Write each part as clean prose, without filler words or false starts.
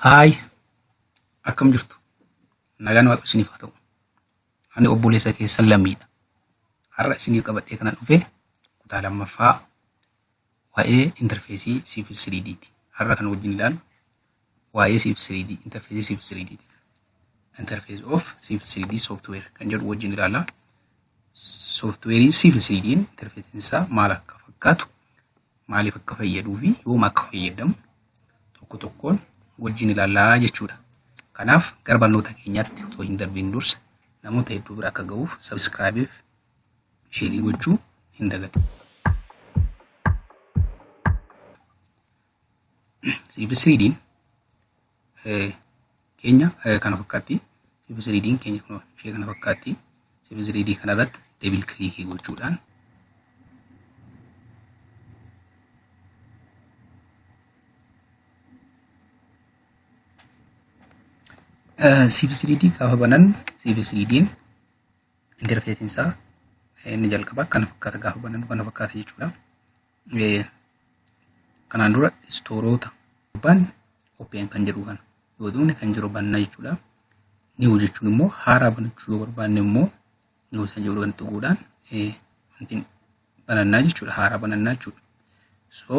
Haay, akkam jirtu? Nagaan Waaqa isiniif haa ta'u. Ani obboleessa keessan Lammiidha. Har'a isiniif qabadhee kanan dhufe kutaa lammaffaa waa'ee interfeesii Civil 3D ti. Har'a kan wajjin ilaallu waa'ee Civil 3D, interfeesii Civil 3D ti. Interface of Civil 3D software kan jedhu wajjin ilaalla. Softweeriin Civil 3D interfeesiin isaa maal akka fakkaatu, maaliif akka fayyaduu fi yoom akka fayyadamu tokko tokkoon wajjin ilaallaa jechuudha. Kanaaf gara barnoota keenyaatti otoo hin darbiin dursa namoota hedduu bira akka ga'uuf sabiskiraayibiif sheerii gochuu hin dagatin. Civil 3D'n keenya kana fakkaatti. Civil 3D'n keenya kun ishee kana fakkaatti. Civil 3D kanarratti deebil kiliikii gochuudhaan Civil 3D gaafa banan Civil 3D'n interfeesiin isaa inni jalqaba kana fakkaata gaafa banan kana fakkaata jechuudha. Kanaan dura istooroota ban open kan jedhu kana yoo tuqne kan jiru banna jechuudha. New jechuun immoo haaraa banachuu yoo barbaanne immoo new isa jedhu kan tuquudhaan wanti banannaa jechuudha. Haaraa banannaa jechuudha. So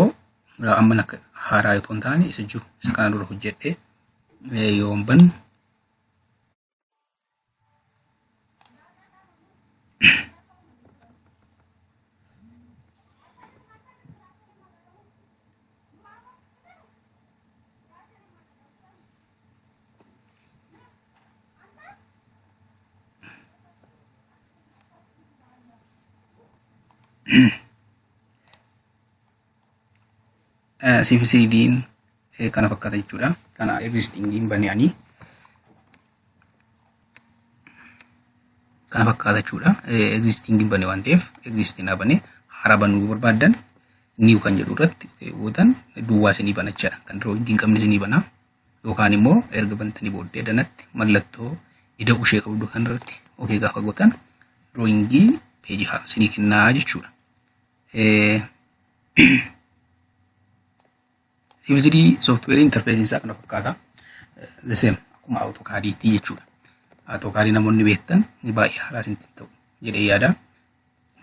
amma akka haaraa otoo hin taane isa jiru isa kana dura hojjedhee yoon banu CVCD'n kana fakkaata jechuudha. Kana existing bane ani. Kana fakkaata jechuudha. Existing bane waan ta'eef existing bane haaraa banuu barbaaddan new kan jedhu irratti gootan duwwaa isinii bana jechaadha. Kan drawing hin qabne isinii bana. Yookaan immoo erga bantanii booddee danatti mallattoo ida'uu ishee qabdu kan irratti okee gaafa gootan drawingii peejii haaraa isinii kennaa jechuudha. CVCD software interface isaa kana fakkaata. The same akkuma AutoCAD-tti jechuudha. AutoCAD namoonni beektan baay'ee haaraa isinitti ta'u jedhee yaada.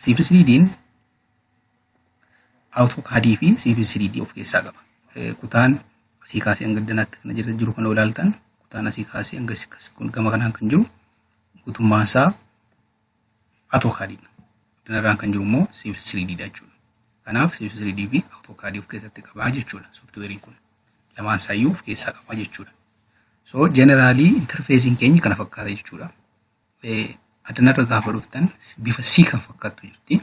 CVCD'n AutoCAD fi CVCD of keessaa qaba. Kutaan asii kaasee hanga danaatti kana jiru kana ilaaltan kutaan asii kaasee hanga kun gama kanaan kan jiru guutummaan isaa AutoCAD dha. Danarraan kan jiru immoo Civil 3D dha jechuudha. Kanaaf Civil 3D fi AutoCAD of keessatti qaba jechuudha softweeriin kun. Lamaan isaayyuu of keessaa qaba jechuudha. So generally interfeesiin keenya kana fakkaata jechuudha. Adanarra gaafa dhuftan bifa C kan fakkaattu jirti.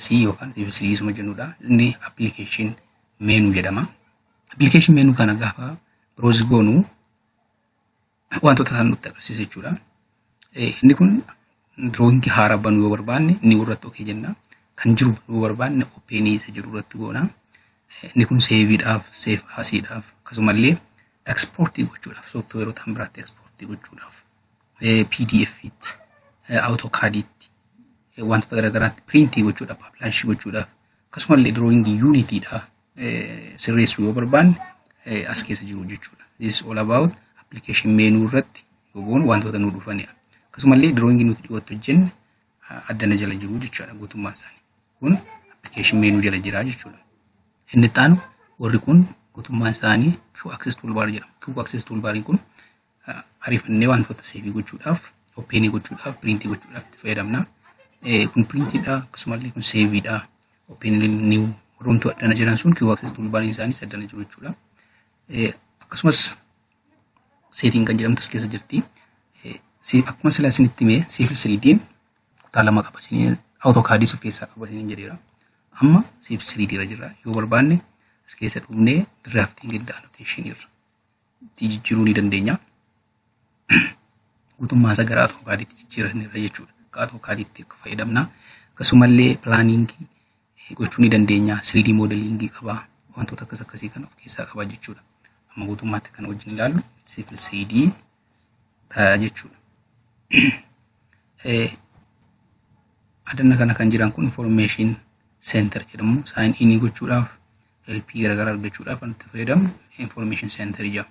C yookaan Civil 3D suma jennudha. Inni application menu jedhama. Application menu kana gaafa browse goonu wantoota isaan nutti agarsiisa jechuudha. Inni kun drawing haaraa banuu yoo barbaanne inni irratti okee jenna. Kan jiru banuu yoo barbaanne openii isa jiru irratti goona. Inni kun seeviidhaaf, seef asiidhaaf akkasumallee ekspoortii gochuudhaaf sooftiweerota kan biraatti ekspoortii gochuudhaaf PDF'tti, AutoCAD'tti wantoota garaagaraatti piriintii gochuudhaaf, paablaashii gochuudhaaf akkasumallee drawing yuunitiidha sirreessuu yoo barbaanne as keessa jiru jechuudha. This is all about application menu irratti yoo goonu wantoota nu dhufanidha. Akkasumallee drawing nuti dhiyootti hojjenne addana jala jiru jechuudha guutummaan isaanii. Kun application menu jala jira jechuudha. Inni itti aanu warri kun guutummaan isaanii Q access toolbar jedhama. Q access toolbariin kun ariifannee wantoota seevii gochuudhaaf, openii gochuudhaaf, piriintii gochuudhaaf itti fayyadamna. Kun piriintiidha, akkasumallee kun seeviidha. Openii new warroomtu addana jiran sun Q access toolbariin isaaniis addana jiru jechuudha. Akkasumas seetiin kan jedhamtu as keessa jirti. Akkuma sila isinitti hime Civil 3D'n kutaa lama qaba. AutoCADs of keessaa qaba isiniin jedheera. Amma Civil 3D irra jirra. Yoo barbaanne as keessa dhufnee drafting and annotation irra itti jijjiiruu ni dandeenya. Guutummaa isaa gara AutoCADitti jijjiiranirra jechuudha. Akka AutoCADitti akka fayyadamna. Akkasumallee pilaaniingii gochuu ni dandeenya. 3D modelingii qaba. Wantoota akkas akkasii kan of keessaa qaba jechuudha. Amma guutummaatti kan wajjin ilaallu Civil 3D jechuudha. Adanna kana kan jiran kun information center jedhamu. Sign in gochuudhaaf, helpii garaagaraa argachuudhaaf kan itti fayyadamnu information center jedhama.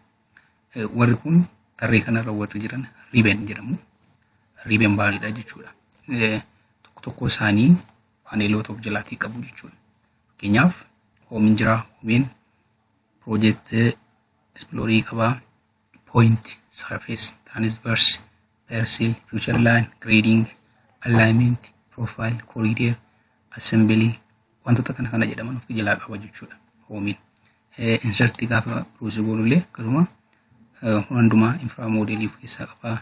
Warri kun tarree kanarra warri jiran ribbon jedhamu. Ribbon bariidha jechuudha. Tokko tokko isaanii paneelota of jalaatii qabu jechuudha. Fakkeenyaaf homeiin jira. Homeiin project explorerii qabaa. Point, surface, transverse, parcel, feature line, grading, alignment, profile, corridor, assembly wantoota kana kana jedhaman of jalaa qaba jechuudha homeiin. Insertii gaafa browse goonullee akkasuma hundumaa infra modelii of keessaa qabaa.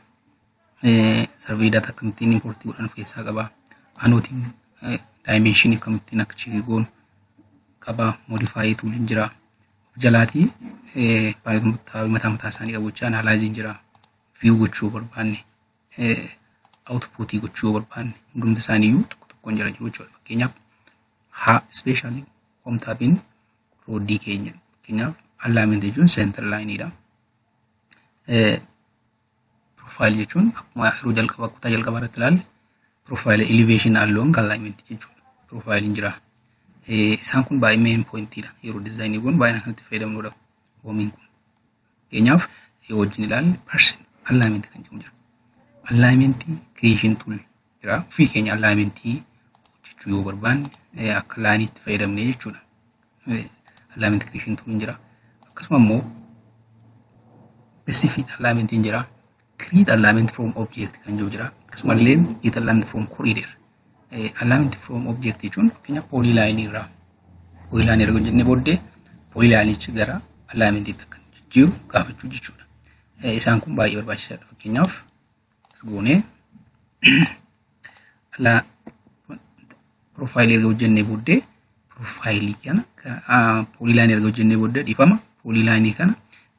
Survey data akkamittiin importii godhan of keessaa qabaa. Annotateiin dimensionii akkamittiin akka checkii goonu qabaa. Modify tooliin jira. Of jalaatii paneelota mataa mataa isaanii qabu jechaa analyzeiin jira. View gochuu barbaanne, outputii gochuu barbaanne, hundumti isaaniiyyuu tokko tokkoon jala jiru jechuudha. Fakkeenyaaf haa specially home tabiin roadii keenya, fakkeenyaaf alignment jechuun center lineiidha. Profile jechuun akkuma yeroo jalqaba kutaa jalqabaa irratti ilaalle profile elevation along alignment jechuudha. Profileiin jira. Isaan kun baay'ee main pointiidha. Yeroo designii goonu baay'inaan kanatti fayyadamnudha. Homeiin kun. Fakkeenyaaf yoo wajjin ilaalle parcel alignment kan jedhamu jira. Alignment creation tool jira. Ofii keenya alignmentii hojjechuu yoo barbaanne akka lineiitti fayyadamnee jechuudha. Alignment creation tool jira. Akkasuma immoo specific alignmentiin jira. Create alignment from object kan jiru jira. Akkasumallee create alignment from corridor. Alignment from object jechuun fakkeenya polylineii irraa polylineii erga hojjennee booddee polylineichi gara alignmentiitti akka jijjiiru gaafachuu jechuudha. Isaan kun baay'ee barbaachisaadha. Fakkeenyaaf as goonee profileii erga hojjennee booddee profileii kana polylineii erga hojjennee booddee, dhiifama, polylineii kana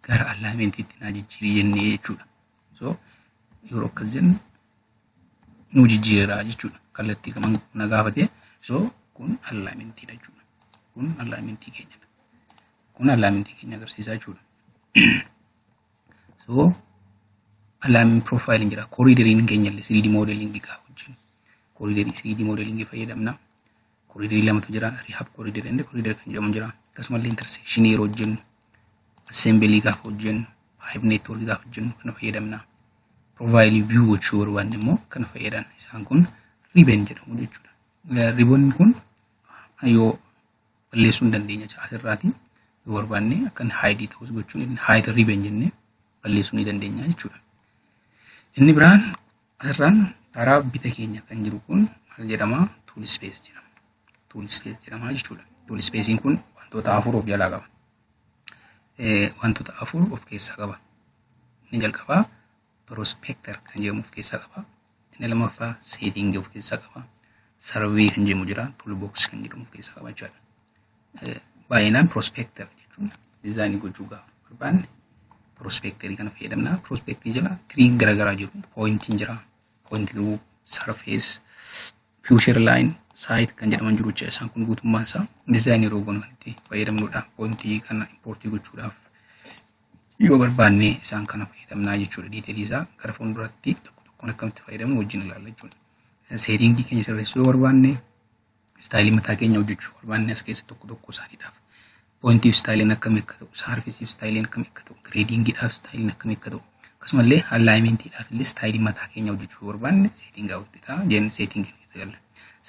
gara alignmentiitti naa jijjiirii jennee jechuudha. So yeroo akkas jennu nu jijjiiraa jechuudha. Kallattii kaman na gaafate. So kun alignmentiidha jechuudha. Kun alignmentii keenyadha. Kun alignmentii keenya agarsiisaa jechuudha. So alignment profileiin jira. Corridoriin keenya illee 3D modeling gaafa hojjennu. Corridorii 3D modeling fayyadamna. Corridorii lamatu jira. Rehab corridor inni corridor kan jedhamu jira. Akkasumallee intersection yeroo hojjennu, assembly gaafa hojjennu, pipe network gaafa hojjennu kana fayyadamna. Profile view gochuu barbaanne immoo kana fayyadan. Isaan kun ribbon jedhamu jechuudha. Ribbonni kun yoo balleessuu hin dandeenya asirraati, yoo barbaanne akka inni hide ta'us gochuun hide ribbon jennee balleessuu ni dandeenya jechuudha. Inni biraan asirraan karaa bita keenya kan jiru kun maal jedhama? Tool space jedhama. Tool space jedhama jechuudha. Tool spaceiin kun wantoota afur of jalaa qaba. Wantoota afur of keessaa qaba. Inni jalqabaa prospector kan jedhamu of keessaa qaba. Inni lammaffaa setting of keessaa qaba. Survey kan jedhamu jira. Toolbox kan jedhamu of keessaa qaba jechuudha. Baay'inaan prospector jechuun designii gochuu gaafa barbaanne prospectorii kana fayyadamna. Prospectorii jala treeiin garaagaraa jiru. Pointiin jira. Point group, surface, feature line, site kan jedhaman jiru jechuudha. Isaan kun guutummaan isaa designii yeroo goonu kan itti fayyadamnudha. Pointii kana importii gochuudhaaf yoo barbaanne isaan kana fayyadamnaa jechuudha. Detailii isaa gara fuulduraatti tokko tokkoon akkamitti fayyadamnu wajjin ilaalla jechuudha. Settingii keenya sirreessuu yoo barbaanne, styleii mataa keenya hojjechuu barbaanne, as keessa tokko tokko isaaniidhaaf. Pointiif styleiin akkamii akka ta'u, surfaceiif styleiin akkamii akka ta'u, gradingiidhaaf styleiin akkamii akka ta'u, akkasumallee alignmentiidhaaf illee styleii mataa keenya hojjechuu barbaanne settingaa hojjetaa jenne settingii keessa galla.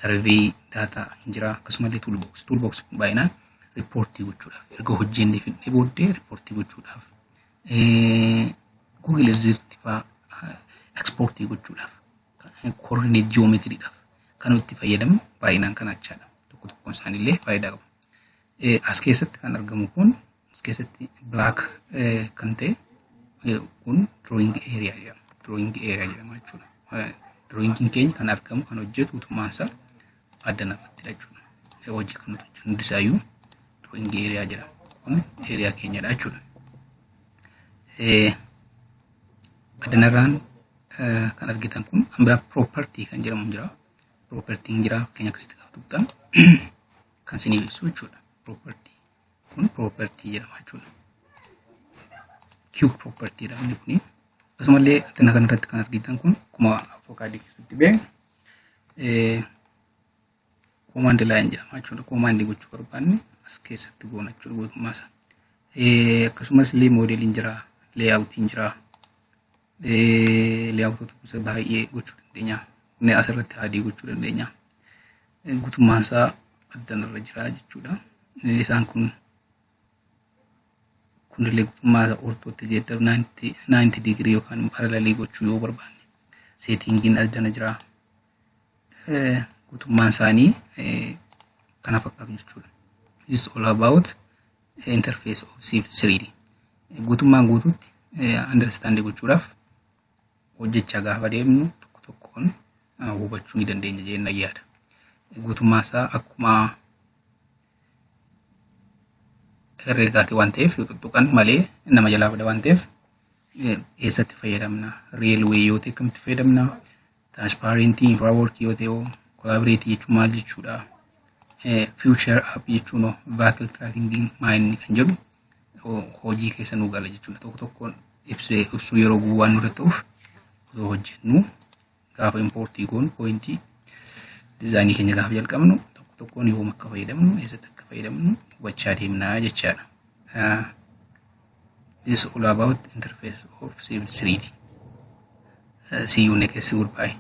Survey data hin jira, akkasumallee toolbox. Toolbox baay'inaan reportii gochuudhaaf, erga hojjennee fidnee booddee reportii gochuudhaaf, Google Earth fa'aa exportii gochuudhaaf, coordinate geometrydhaaf kan itti fayyadamnu baay'inaan kana jechaadha. Tokko tokkoon isaaniillee faayidaa qabu. As keessatti kan argamu kun, as keessatti black kan ta'e kun drawing area jedhama. Drawing area jedhama jechuudha. Drawingiin keenya kan argamu, kan hojjetu guutummaan isaa addana irratti jechuudha. Hojii kan nuti hojjennu hundisaayyuu drawing area jedhama. Kun area keenyadha jechuudha. Addanarraan kan argitan kun kan biraa property kan jedhamu jira. Propertyn jira, fakkeenya akkasitti gaafa tuqxan kan isiniif ibsu jechuudha. Property kun property jedhama jechuudha. Quick property dha inni kuni. Akkasumallee addana kanarratti kan argitan kun akkuma AutoCAD keessatti beeknu command line jedhama jechuudha. Command gochuu barbaanne as keessatti goona jechuudha guutummaa isaa. Akkasumas illee modeliin jira. Layoutiin jira. Layoutota gosa baay'ee gochuu dandeenya. Inni asirratti add gochuu dandeenya. Guutummaan isaa addanarra jira jechuudha. Isaan kun kunillee guutummaa isaa orthootti geeddaru, 90 degree yookaan parallel gochuu yoo barbaanne settingiin addana jira. Guutummaan isaanii kana fakkaatu jechuudha. This is all about interface of Civil 3D. Guutummaan guutuutti understand gochuudhaaf hojjechaa gaafa deemnu tokko tokkoon hubachuu ni dandeenya jennee yaada. Guutummaa isaa akkuma herreegaati waan ta'eef, yoo tuttuqan malee nama jalaa bada waan ta'eef, eessatti fayyadamna? Railway yoo ta'e akkamitti fayyadamna? Transparency, infrawork yoo ta'e, collaborate jechuun maal jechuudha? Feature app jechuun, vehicle tracking maal kan jedhu hojii keessa nu gala jechuudha. Tokko tokkoon ibsuu yeroo guwwaan nurra ta'uuf, osoo hojjennu gaafa import goonu, point design keenya gaafa jalqabnu, tokko tokkoon yoom akka fayyadamnu, eessatti akka fayyadamnu hubachaa deemnaa jechaadha. This is all about interface of Civil 3D. See you next. Goodbye.